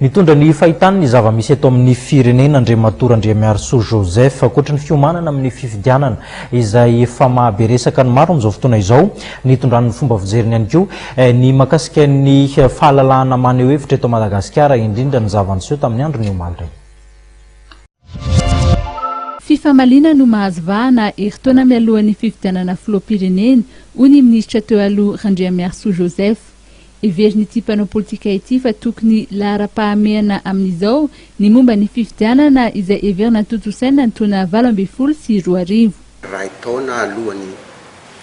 Nitondra ny fahitany ny zava-misy eto amin'ny firenena Andriamatoa Randriamiarisoa Joseph. Ankoatry ny fiomanana amin'ny fifidianana izay efa maha be resaka ny maro amin'izao fotoana izao, nitondrany ny fomba fijeriny ihany koa ny mahakasika ny fahalalahana maneho hevitra eto Madagasikara, indrindra ny zava-niseho tamin'ny andron'ny omaly indray. Fifamaliana no mahazo vahana herintaona mialohan'ny fifidianana filoham-pirenena, hoy ny minisitra teo aloha Randriamiarisoa Joseph. Heverin'ity mpanao politika ity fa tokony laharam-pahamehana amin'izao ny momba ny fifidianana izay heverina tontosaina ny taona 2018. Iray taona alohan'ny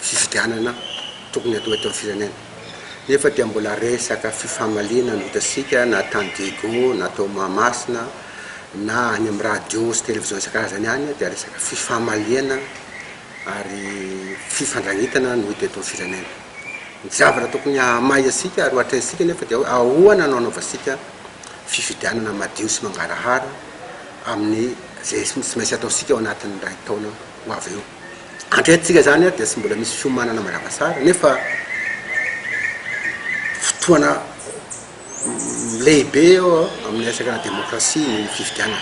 fifidianana tokony hatao eto amin'ny firenena nefa dia mbola resaka fifamaliana no hitantsika na tany Diego na tao Mahamasina na any amin'ny radio sy television isan-karazany any dia resaka fifamaliana ary fifandrangitana no hita eto amin'ny firenena. Ny zavatra tokony hahamay antsika ary ho atrehintsika nefa dia hoe ahoana no hanaovantsika fifidianana madio sy mangarahara amin'ny izay tsy maintsy ataontsika ao anatin'ny iray taona ho avy eo. Hatreto tsika izany dia tsy mbola misy fiomanana mazava tsara nefa fotoana lehibe eo amin'ny resaka demokrasia ny fifidianana.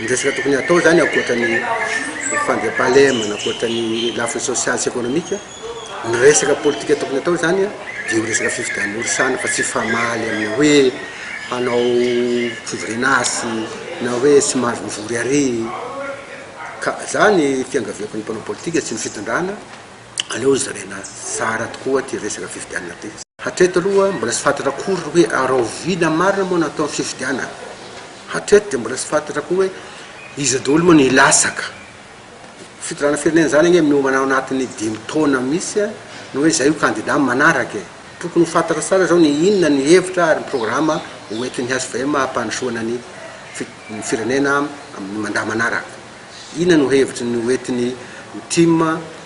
Ny resaka tokony hatao izany ankoatra ny fandriampahalemana, ankoatra ny lafiny sosialy sy ekonomika, ny resaka politika tokony hatao izany dia io resaka fifidianana io resahana fa tsy hifamaly amin'ny hoe hanao fivoriana asy na hoe tsy mahazo mivory ary. Ka za ny fiangaviako ny mpanao politika sy ny fitondrana, aleo zaraina tsara tokoa ity resaka fifidianana ity. Hatreto aloha mbola tsy fantatra akory hoe rahoviana marina moa no atao ny fifidianana. Hatreto dia mbola tsy fantatra koa hoe iza daholo moa no hilatsaka. Fitondrana firenena izany ange miomana ao anatin'ny dimy taona mihitsy ny hoe izay ho kandida manaraka e. Tokony ho fantatra tsara izao ny inona ny hevitra ary ny programa hoentin'ny hvm hampandrosoana ny ny firenena amin'ny mandat manaraka. Inona no hevitry ny hoentin'ny tim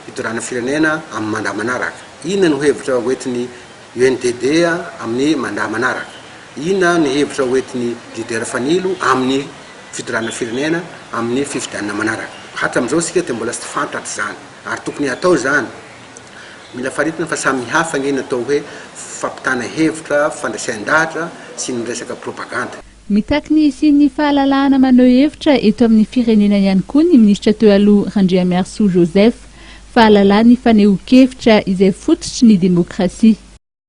hitondrana firenena amin'ny mandat manaraka? Inona no hevitra hoentin'ny UNDD amin'ny mandat manaraka? Inona ny hevitra hoentin'ny leader Fanilo amin'ny fitondrana firenena amin'ny fifidianana manaraka? Hatramin'izao isika dia mbola tsy fantatra izany ary tokony hatao izany. Mila faritana fa samy hafa ange ny atao hoe fampitana hevitra, fandresen-dahatra sy ny resaka propagande. Mitaky ny hisian'ny fahalalahana maneho hevitra eto amin'ny firenena ihany koa ny minisitra teo aloha Randriamiarisoa Joseph. Fahalalahan'ny fanehoan-kevitra izay fototry ny demokrasia.